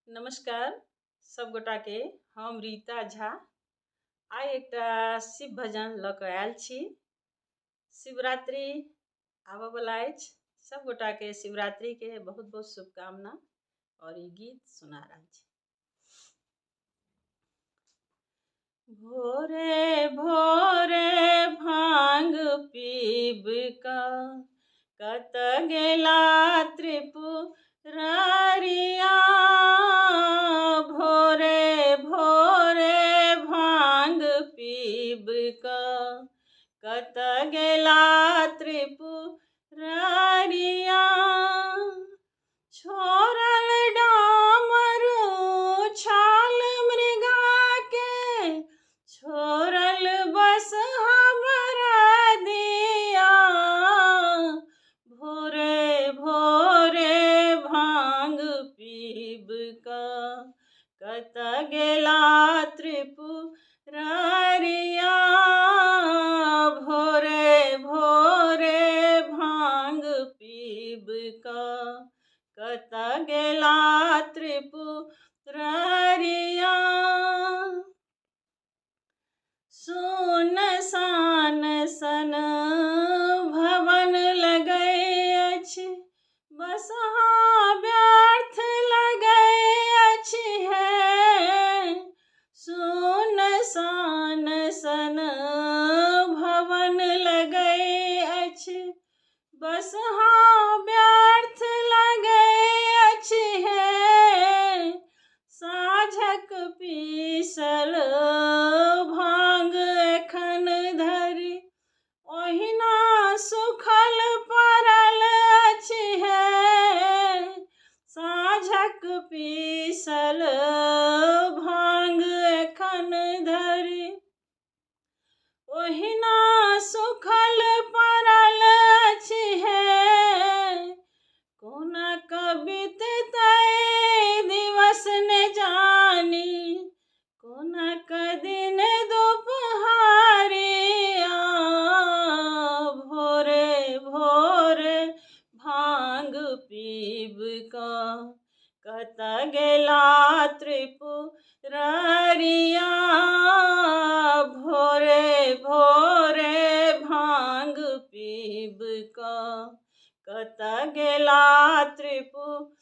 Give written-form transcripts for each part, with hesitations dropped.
नमस्कार सब गोटाके, हम रीता झा आइ एकटा शिव भजन लऽ कऽ आयल छी। शिवरात्रि आबऽवला अछि, सब गोटाके शिवरात्रिके बहुत बहुत शुभकामना और ई गीत सुना रहल छी। भोरे भोरे भांग पीब कऽ कत गेला त्रिपुरारिया, भोरे भोरे भांग पीब कऽ कत गेला त्रिपुरारिया। छोड़ल डामरू छाल मृगा के, छोड़ल बस हमरा दिया, भोरे भोरे भांग पीब कऽ कत गेला त्रिपुरारिया, भोरे भोरे भांग पीब कऽ कत गेला त्रिपुरारिया। सुन सान सन भवन लगै अछि, बसहा व्यर्थ लगै अछि हे। सुन सान सन भवन लगै अछि, बसहा व्यर्थ लगै अछि हे। साँझक पीसल भांग एखन धरि ओहिना सुखल पड़ल अछि हे। साँझक पीसल भांग एखन धरि ओहिना सुखल पड़ल अछि हे। कोना कऽ बिततै दिवस ने जानी, कोना कऽ दिन दुपहरिया, भोरे भोरे भांग पीब कऽ कत गेला त्रिपुरारिया, भोरे भोरे भांग पीब कऽ कत गेला त्रिपुरारिया।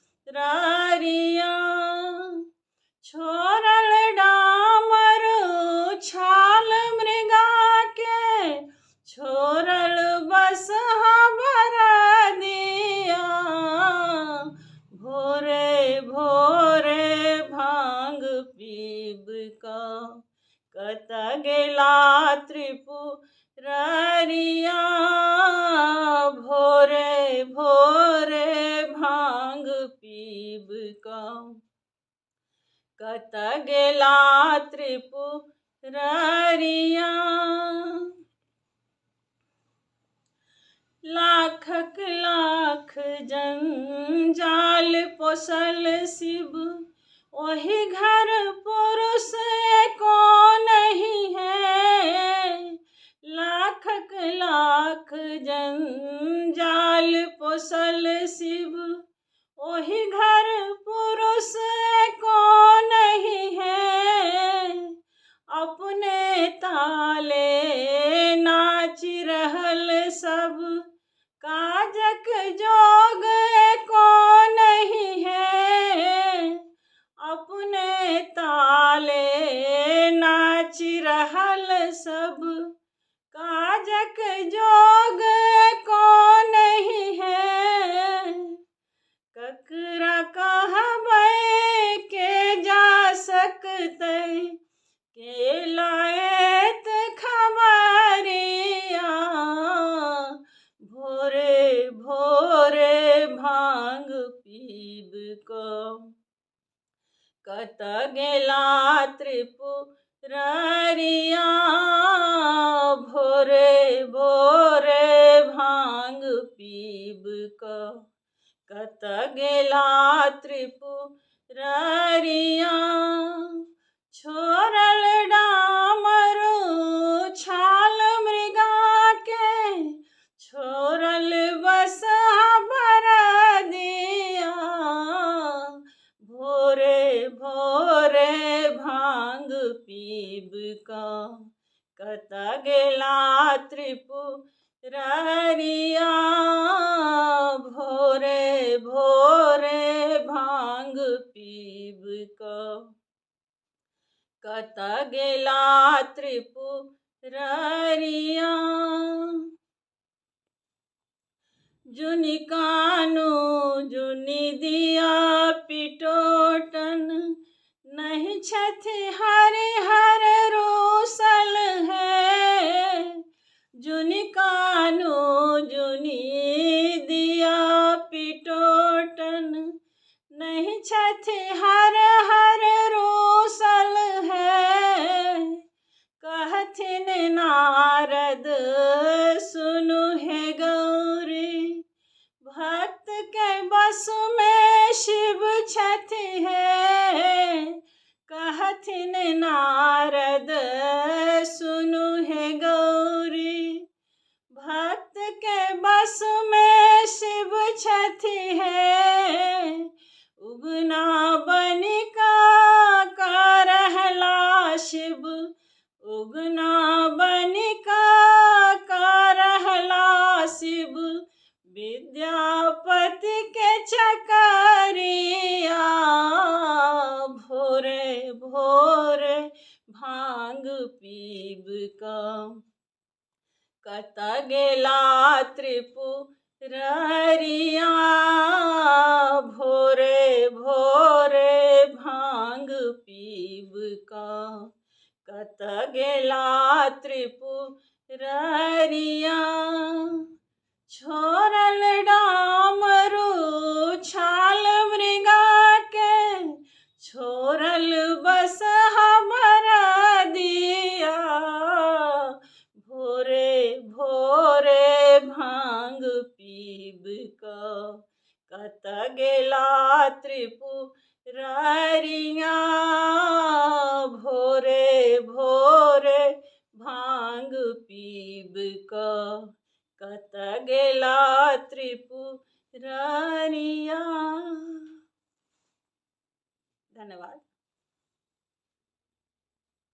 छोड़ल डामरू छाल मृगा के, छोड़ल बस हमरा दिया, भोरे भोरे भांग पीब कऽ कत गेला त्रिपुरारिया, भोरे भोरे भांग पीब कऽ कत गेला त्रिपुरारिया। लाखक लाख जंजाल पोसल शिव, ओहि घर पुरुष एको नहीं है। लाखक लाख जंजाल पोसल शिव, ओहि घर पुरुष एको नहीं है। अपने ताले नाचि रहल सब, काजक जोग एको नहीं है। अपने ताले नाचि रहल सब, काजक जोग एको नहीं है। ककरा कहबै के जा सकतै, के लाएत खबरिया, भोरे भोरे भांग पीब कऽ कत गेला त्रिपुरारिया, भोरे भोरे भांग पीब कऽ कत गेला त्रिपुरारिया। छोड़ल डामरू छाल मृगा के, छोड़ल बस हमरा दिया, भोरे कतऽ गेला त्रिपुरारिया। भोरे भोरे भांग पीब कऽ कतऽ गेला त्रिपुरारिया। जुनि कानू जुनि दिया पिटोटन, नहि छथि हरिहर रोसल है। जुनि कानू जुनि दिया पिटोटन, नहि छथि हर हर रोसल है। कहथिन नारद सुनु हे गौरी, भक्त के बस में शिव छथि हे। कहथिन नारद सुनु हे गौरी, भक्त के बस में शिव छथि हे। उगना बनिका रहला शिव, उगना बनिका रहला शिव। विद्यापति के चकरिया, भोरे भोरे भांग पीब कऽ कतऽ गेला त्रिपुरारिया। भोरे भोरे भांग पीब कऽ कतऽ गेला त्रिपुरारिया। छोड़ल डामरू छाल मृगा के, छोड़ल बस हमरा दिया। भोरे भोरे भांग पीब कऽ कतऽ गेला त्रिपुरारिया। भोरे भोरे भांग पीब कऽ कतऽ गेला त्रिपुरारिया। धन्यवाद।